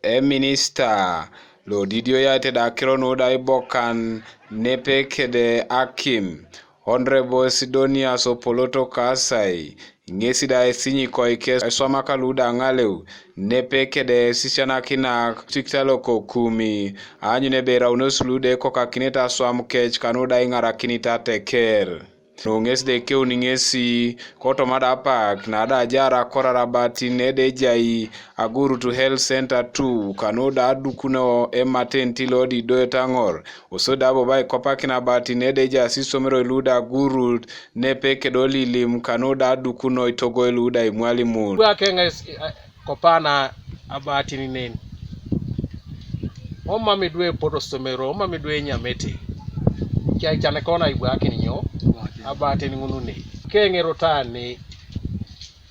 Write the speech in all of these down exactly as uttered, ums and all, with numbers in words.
Eminista lo didioyaete da akiro nu da ibokan nepe kede akim, Honorable Sidonius Opolot Okaasai, ŋesi da esinyikoike eswamaka lu da ŋaleu nepe kede esisianakinak tikita lo Kokumi, aanyun ebe iraunos lu da ekokakinete aswam kec kanu da iŋarakinit ateker. Nu ŋes da ekeuni ŋesi kotoma da apak na da ajar akorar abatin ede ejai Agurut Health Center two, kanu da adukuno ematernity lo da idoet aŋor, kosodi da bobo aikopakin abatin ede ejaas isomeroi lu da Agurut nepe kede Olilim, kanu da adukuno itogoi lu da imwalimun. Bwake ŋes, eh, kopana abatin nen. Omam idwe epoto osomero, omam idwe enyamete. Kiaican kona ibwakin nyo? Abatin ŋunune. Keŋeroto ani.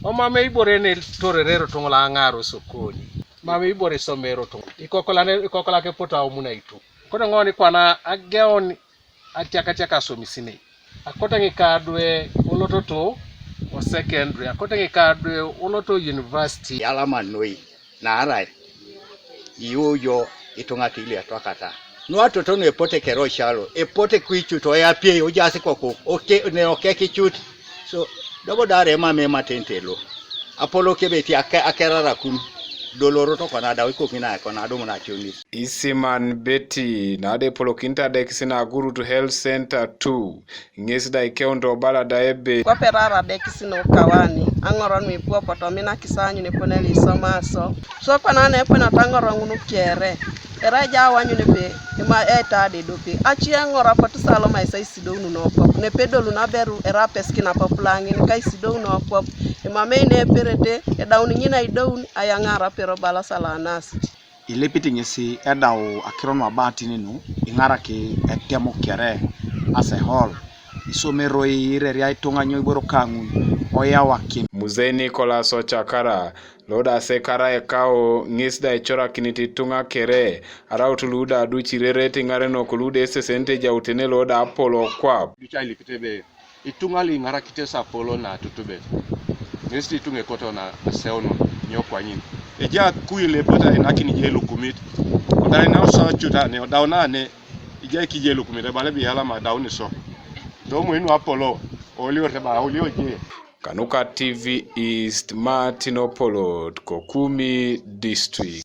Omam ibore ne torerero tuŋ lo aŋaar osokoni. Mam ibore isomero tuŋ. Ikokolane, ikokolak epoto aumun aitu. Kote ŋoni kwana ageun atiakatiak asomisinei. Akote ŋikadwe olototo o secondary, akote ŋikadwe oloto university. Yalama noi, naarai iujo ituŋa tili etwakata. Nu atoto nu epote kere ocaalo, epote kicut oyapiei, ojaas kokuk, oke-, ne okekicut. So, dobo da arai emam ematernity lo. Apolou ke ebe ti ake-, akerarakun, doloroto kona adau ikokin na kona adumun ationis. Isiman Betty, na da epolokinit adekis na Agurut Health Center two, ŋes da ikeunit obala da ebe, kwape erai adekis nu kawani, aŋor nu ipu opoto ominakis aanyun epone lo isomaso. So kwana na epone ataŋor ŋun kere, erai ja awanyun ebe ima eita da edope. Aci eŋor apotu sa lomaisa isidoun nu okwap, nepedolun aberu erai apesikin apapula ŋin ka isidoun nu okwap. Emamei ne eperete, edaun ŋin aidoun, ayaŋaar apero bala sala anasit. Ilipit ŋesi edau akiro nu abatin nu, iŋaraki etem kere, as a whole. Isomeroi ireria ituŋa nyo iboro kaŋun, oyawakin. Mzee Nicholas Ochakara, lo da asekara ekao, ŋes da icorakinit ituŋa kere, araut lu da aduc irerete iŋarenok lu da esesenete ejautene lo da apolo kwap. Duc ailipit ebe, ituŋa lu iŋarakite sapolo na tutubet, ŋes ituŋa ekoto na aseunun, nyo kwanyin? Ejai kuyu lepot ainakin je lukumit, kodai na usa cut ane, odau nane, ijai kije lukumit, ebala ebe yalama adaun iso. Tomoi nu apolo, olior teba, olio je. Kanuka T V East, Martin Opolot, Kokumi District.